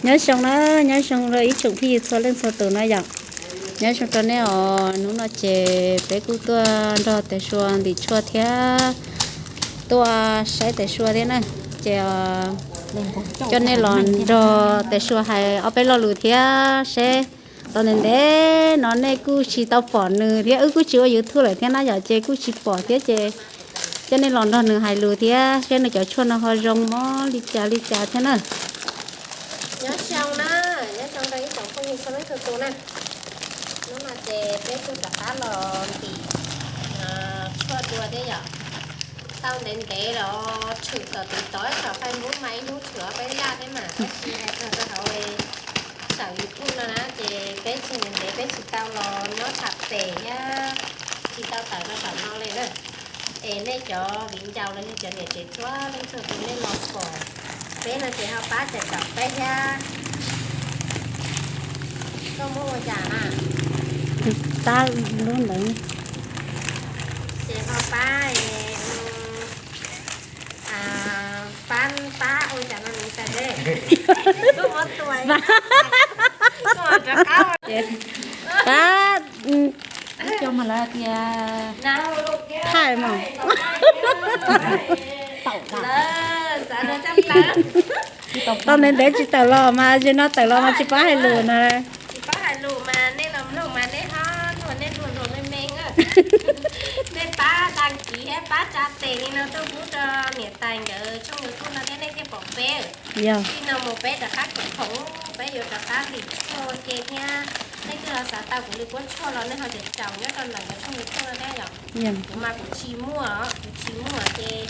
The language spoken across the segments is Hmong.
Nyob zoo na, nyob zoo rau ib tsoom phooj ywg txhua leej txhua tus na yom. Nyob zoo rau nej os, hnub no ces peb kuj tuaj nrog Tais Sua ntim tshuaj thiab tuaj saib Tais Sua thiab na. Ces coj nej los nrog Tais Sua hais ob peb lo lus thiab seb tau ntev ntev no nej kuj tsis tau pom nws thiab wb kuj tsis ua YouTube lawm thiab na yom, ces kuj tsis pom thiab ces coj nej los nrog nws hais lus thiab seb nws cov tshuaj no ho zoo mob li cas li cas thiab na. Nyob zoo na, nyob zoo rau ib tsoom phooj ywg txhua leej txhua tus na. Hnub no ces peb kuj rov qab los ntim tshuaj dua thiab yom. Tau ntev ntev los tshwm kom tiv tov saum Facebook mas ib hnub tshwm ob peb zaj thiab mas tab sis hais txog rau hauv saum YouTube no na ces peb tsis ntev ntev peb tsis tau los nyob tham pem thiab tsis tau tawm rau saum no li na. Es nej cov viv ncaus los yog cov niam tsev txhua leej txhua tus nej los pom peb no ces ho pab caum caum peb thiab. Koj muab ua cas na? Tab lub ntawd. Ces ho pab, pab, pab ua cas no nws tas deb. Pab, cov mas lawv tias thaij mas. Tau ntev ntev tsis tawm los mas, zaum no tawm los mas tsis pab hais lus na. Tsis pab hais lus mas nej los mloog mas nej ho luag, nej luag luag me me. Nej pab đăng ký thiab pab tsa tes li no tuaj pub rau niam tais nkawd tshooj YouTube no thiab nej thiaj pom peb. Yog li no mus peb rov qab khoom khoom, peb yuav rov qab ntim tshuaj ua ke thiab. Nej twb ho xav tau kuv li puab tshuaj los nej ho caum caum nyob rau ntawm nkawd tshooj YouTube no thiab yom. Kuv mas kuv tsis muaj, kuv tsis muaj ces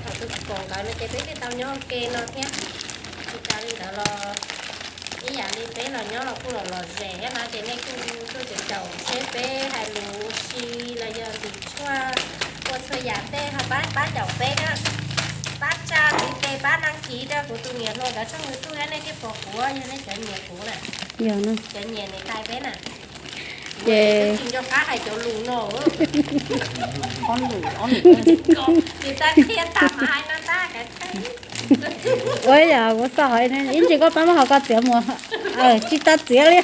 thaum tus koom nkawd no ces peb thiaj tau nyob ua ke no thiab. Tsis tas li ntawd los ib yam li peb los nyob los kuj los lom zem thiab na ces nej kuj tuaj caum caum seb peb hais lus ua si los yog ntim tshuaj ua txhua yam tej ho pab pab caum peb na. Pab tsa ntiv tes pab đăng ký rau kuv tus niam hluas nkawd tshooj YouTube thiab nej thiaj pom kuv, yog nej cov nyiam kuv na. Cov nyiam niam tais peb na. Ces tsis nco qab hais cov lus no. Ob lus, ob lus. Niam tais qhia tag mas hais no tag kav. Ua yam kuv xav hais ib ntsis koj pab muab hauv koj txiav mus, tsis tas txiav li.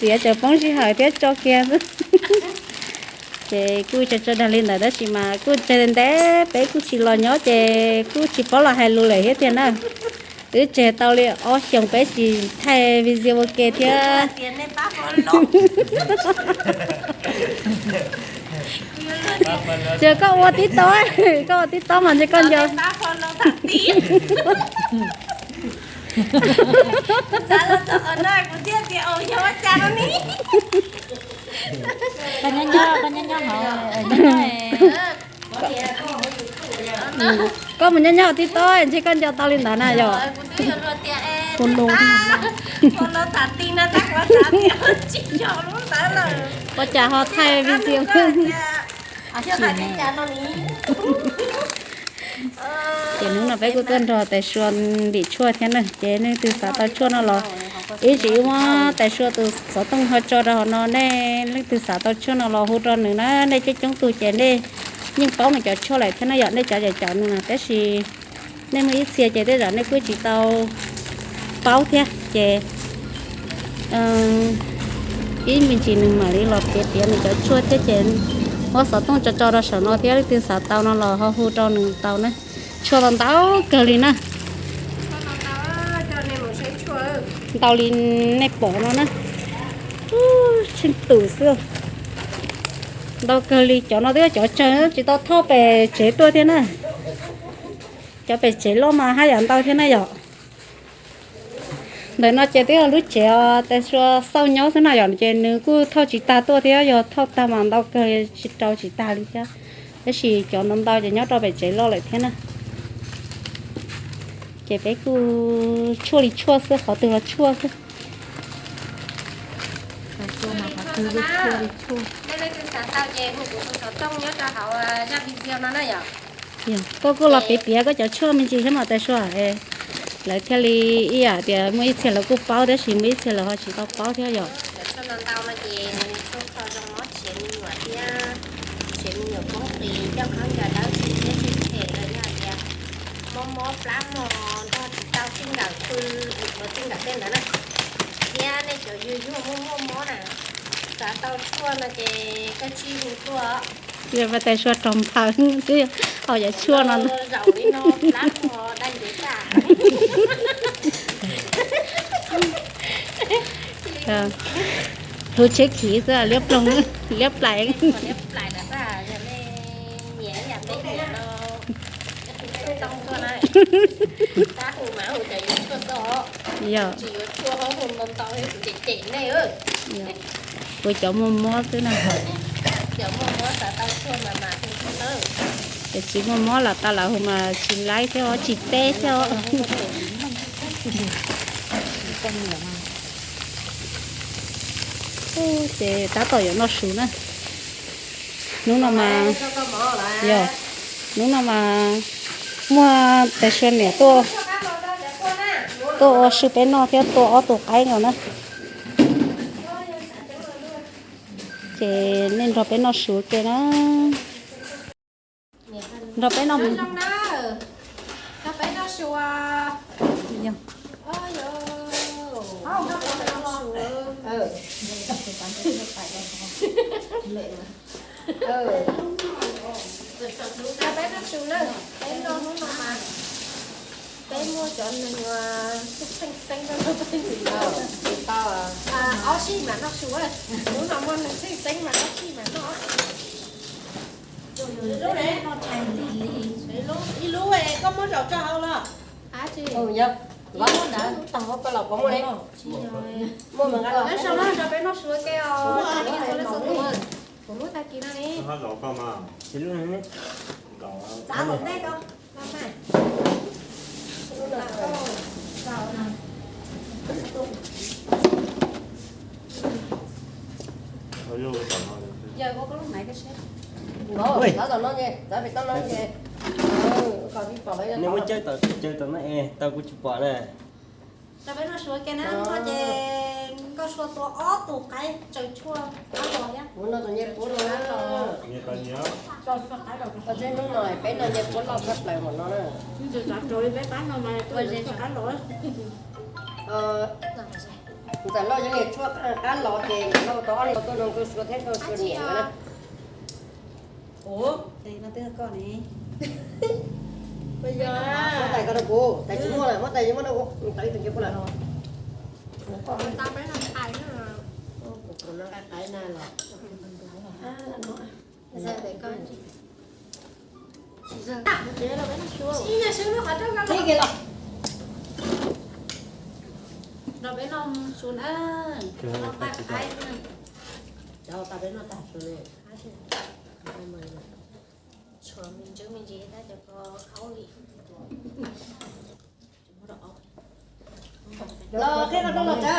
Txiav tseem poob sij hawm thiab tso kiag xwb. Ces kuj tso tso dag li ntawd tab sis mas kuj tseg ntev peb kuj tsis los nyob ces kuj tsis paub los hais lus lawm thiab tiag na. Twb tseg tau li ob xyoos peb tsis thaij video ua ke thiab. Ces koj ua TikTok, koj ua TikTok mas ntshe koj nco. Koj mus nyob nyob TikTok ntshe koj nco tau li ntawd na yom. Ua cas ho thaij video. Ces hnub no peb kuj tuaj nrog Tais Sua ntim tshuaj thiab na, ces leej twg xav tau tshuaj no los ib tsis ib muab Tais Sua tus xov tooj ho tso rau hauv no, nej leej twg xav tau tshuaj no los hu rau nws na, nej coob coob tus ces nej yeej paub nws cov tshuaj lawm thiab na yom, nej cov caum caum nws na, tab sis nej muaj ib txhia ces tej zaum nej kuj tsis tau paub thiab ces ib me ntsis nws mam li los piav piav nws cov tshuaj thiab ces muab xov tooj tso tso rau saum no thiab leej twg xav tau no los ho hu rau nws tau na. Tshuaj ntau ntau kawg li na. Ntau li nej pom no na. Tsheej tus xwb. Ntau kawg li, cov no twb yog cov tsawg tsis tau thauj pem tsev tuaj thiab na. Cov pem tsev loj mas haj yam ntau thiab na yom. Ntawm no ces twb yog lub tsev Tais Sua xauj nyob xwb na yom, ces nws kuj thauj tsis tag tuaj thiab, yog thauj tag mas ntau kawg tsis rau tsis tag li thiab. Tab sis cov ntau ntau ces nyob rau pem tsev loj lawm thiab na. Ces peb kuj tshuaj li tshuaj xwb, qhov twg los tshuaj xwb. Koj kuj los piav piav koj cov tshuaj me ntsis thiab mas Tais Sua, lawv thiaj li ib yam tias muaj ib txhia lawv kuj paub tab sis muaj ib txhia lawv ho tsis tau paub thiab yom. Muab qis coj khaub ncaws dawb tsis thiab tsis phem los yog tias mob mob plab hmo nrog tsis tau txij nkawm pw, los txij nkawm tej ntawd na. Thiab nej cov yug yug muaj muaj mob na, xav tau tshuaj no ces koj tsij hu tuaj. Yog tais suav rog nphaw xwb, ho cov tshuaj no zaum li no plab hmo dai ncuav tag. Hlub tsheb khiv xwb, liab ploog, liab plais. Yog, kuv cov muaj mob xwb na. Cov tsis muaj mob los tau lawv hu mas tsis laib thiab os, tsis teb thiab os. Ces tab tom yuav noj su na. Hnub no mas, yog, hnub no mas muaj tais suav niam tuaj, tuaj ua si peb noj thiab tua ob tug qaib nkaus na. Ces nej nrog peb noj su ke na. Nrog peb noj, nrog peb noj su. Nrog peb noj su na, peb noj hnub no mas peb muaj cov neeg uas txheej xeeb rau peb. Ob sij mam noj su, hnub no muaj neeg txheej xeeb mas ob sij mam noj. Ib lub, koj muab zaum tso hauv los? Tag hauv koj los puas muaj li? Muaj mas nqa los. Peb noj su ke os. Kuv lub tag kis no ne. Txav tom ntej ko. Yog ua koj lub maiv ko seb. Txav tom no ces, txav pem toj no ces. Nej muab cawb tom, cawb tom no es tau kuv tsis pom na. Rau peb noj su ke na, no ces Nkauj Sua tua ob tug qaib tsaws tshuaj qab los thiab. Ua no tus nyiaj puab los. Ua txij hnub no peb noj nyiaj puab loj tshaj plaws hmo no na. Ntxawm Lauj yog niag tshuaj qab los ces Ntxawm Lauj tau ob leeg tuaj nrog Nkauj Sua thiab Nkauj Sua niam na. Ua, tes no twb koj ne. Muab tais ko rau kuv, tais tsis muaj lawm, muab tais tsis muaj rau kuv, tau ib tug nyiaj puab lawm. Kuv no nqa qaib na los. Ib nyuag swb lub qhov rooj no los. Rau peb noj su na, noj paj qaib na. Cov tau peb noj tag su li. Tshuav me ntsis me ntsis tab cov ko aub li. Los qhib qhov rooj los tsa.